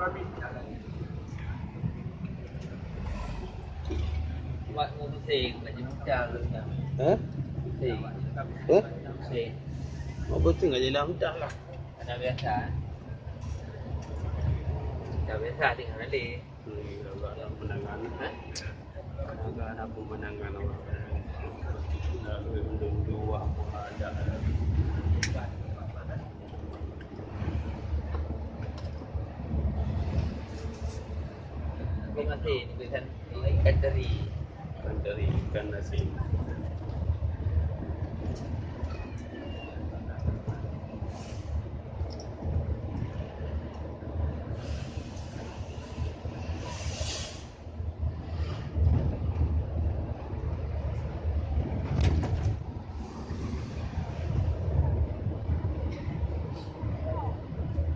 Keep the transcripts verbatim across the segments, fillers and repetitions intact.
Buat meusing, laju mudah tu kan. Hah? Meusing. Hah? Meusing. Mau pusing aja lah, mudah lah. Ada biasa. Dah biasa tengok nanti. Hmm, agak ada pemandangan. Hah? Agak ada pemandangan awak. Dah dua, dua, dua, ada, ada. Ikan teri. Ikan teri, ikan asin.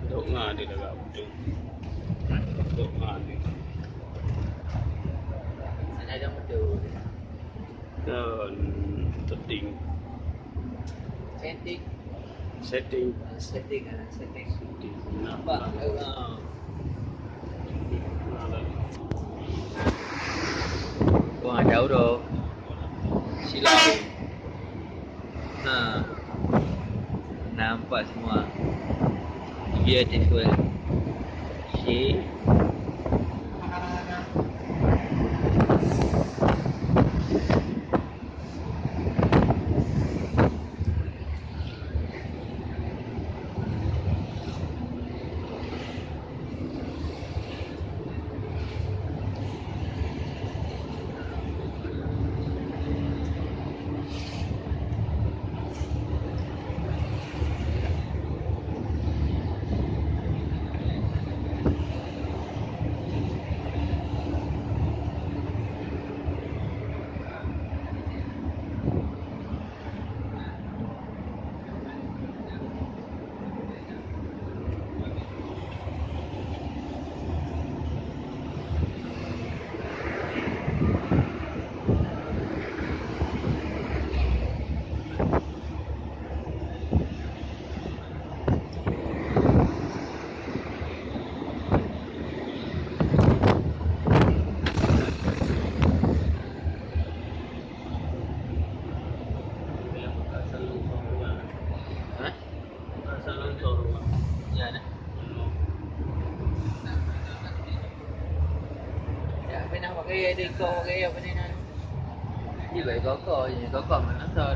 Dok nga dia dah betul. Dok nga dia. Ada yang betul. Dan setting. Setting. Setting. Setting, ah, setting. Setting. Nampak? Ah. Wah, jauh dah. Silau. Ha. Nampak semua. Beautiful. See? Hah? Ya, nah. Ya, apa nak pakai, ada kau pakai apa ni, nah? Ni baik kau, kau je, kau, kau mana kau?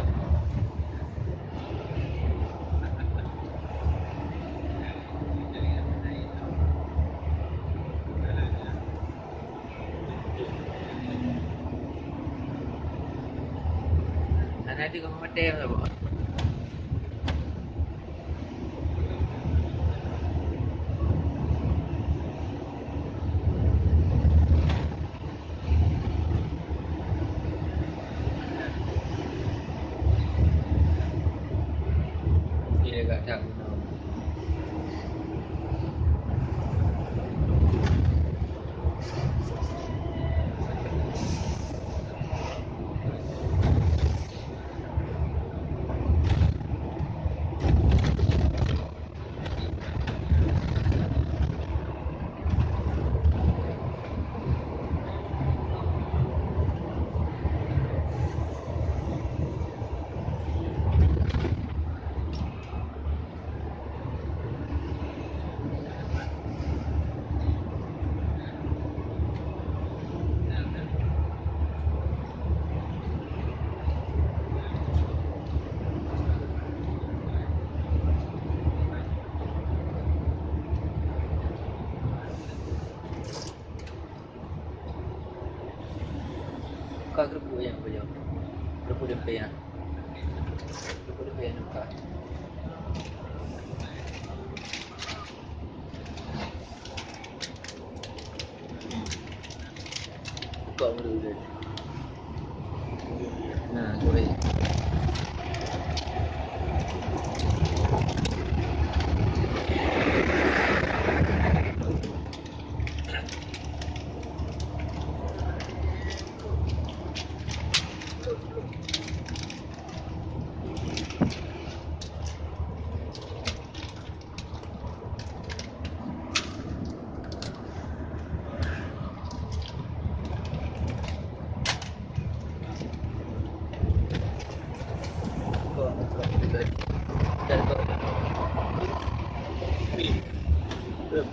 Hana teuka meumadai masa boh. Dia agak tak guna. Buka kerupuk yang apa, jom? Kerupuk tempe, ya. Kerupuk tempe yang buka. Buka mulut dia. Nah, goreng. Hah?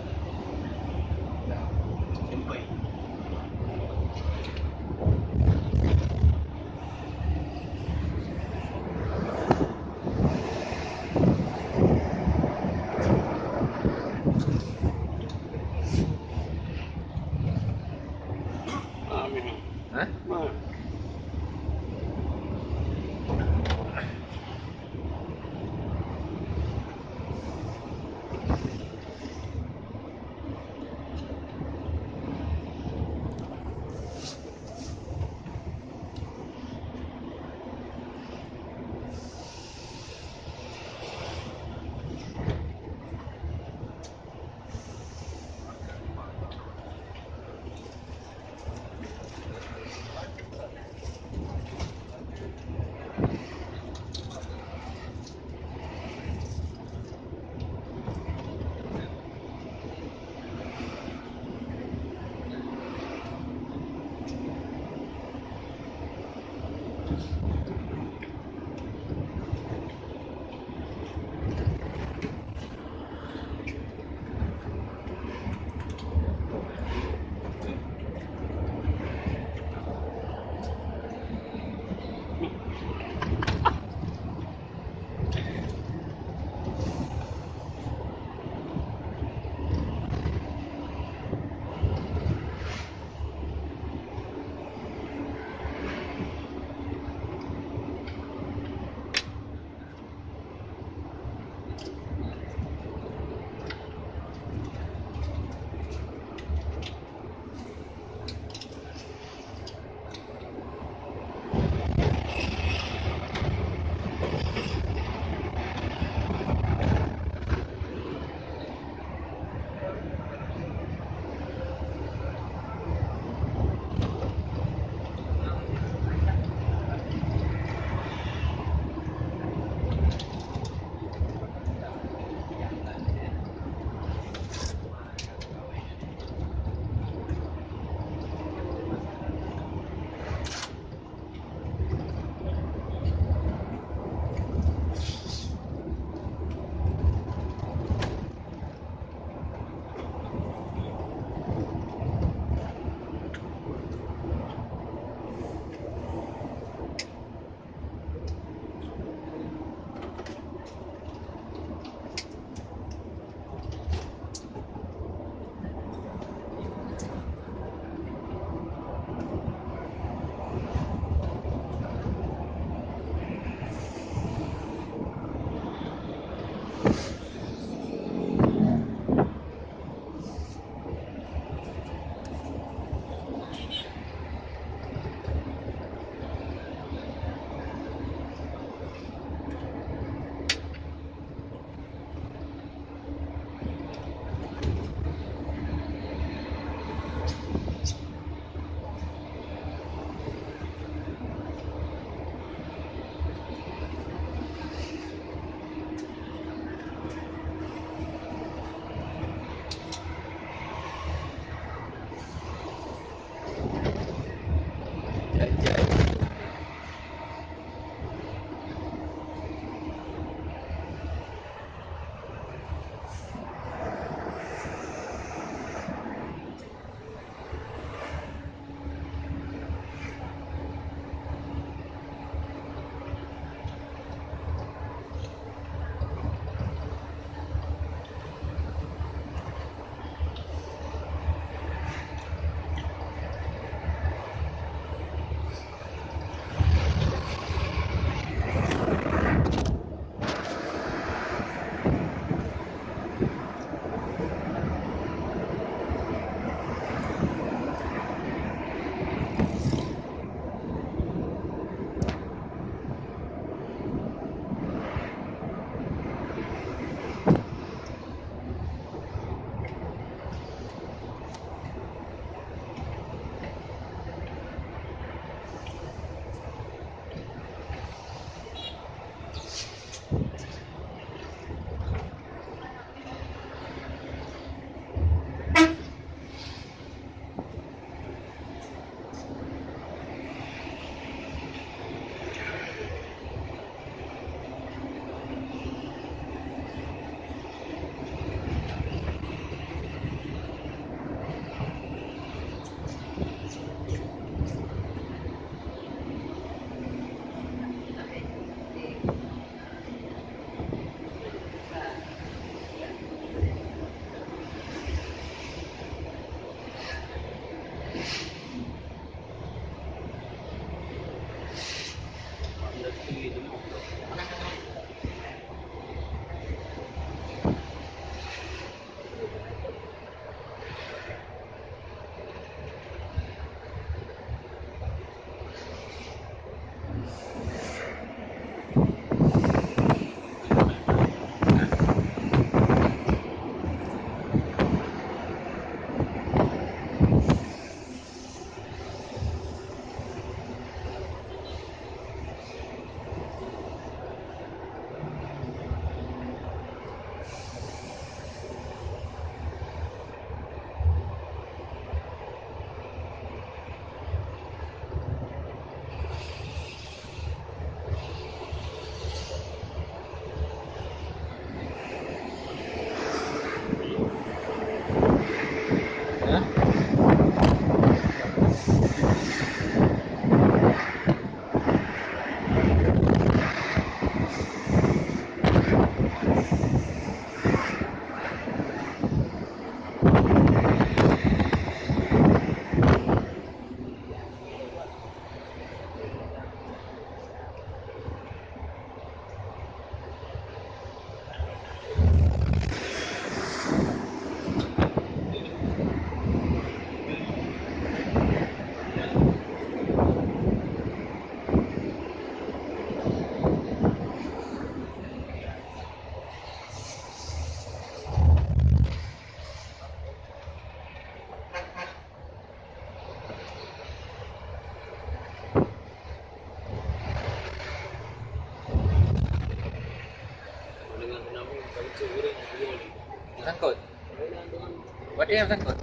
Watèe nyang sangkot.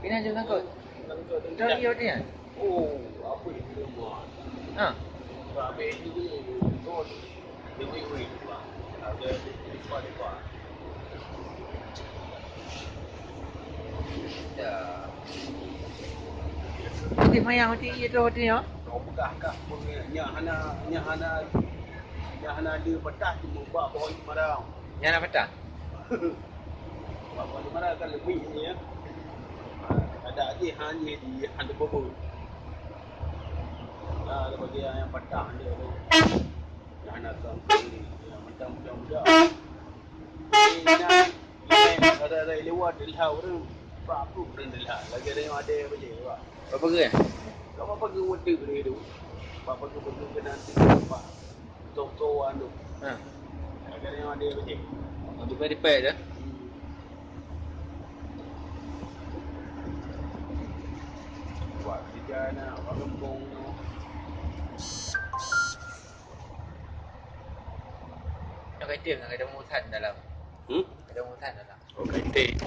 Pina jeuet sangkot. Tadi watèe nyan. Ha. Ya. Tapi mayang watèe ie tu watèe nyan. Kau peugah kah, nyan hana, nyan hana, nyan hana ada patah, cuma bak pohon marang. Nyan hana patah? Bak pohon marang kan lebih ni, ya. Ada aja hanya di, hana bobo. Nah, bagi yang patah dia tu. Nah, nak kau ni, yang mentang muda-muda. Ni, nah, ni, ada-ada lewat, dia lihat orang, bak aku pun dia lihat. Lagi ada yang ada apa je, bak. Apa ke? Kau apa ke waktu dia tu? Apa ke waktu ke nanti, bak. Toko anu. Ha. Lagi ada yang ada apa je. Untuk dipek dah. Hmm. Buat kerja nak, buat lempung tu. Nak kaitin, nak ada urusan dalam. Hmm? Ada urusan dalam. Oh, kaitin.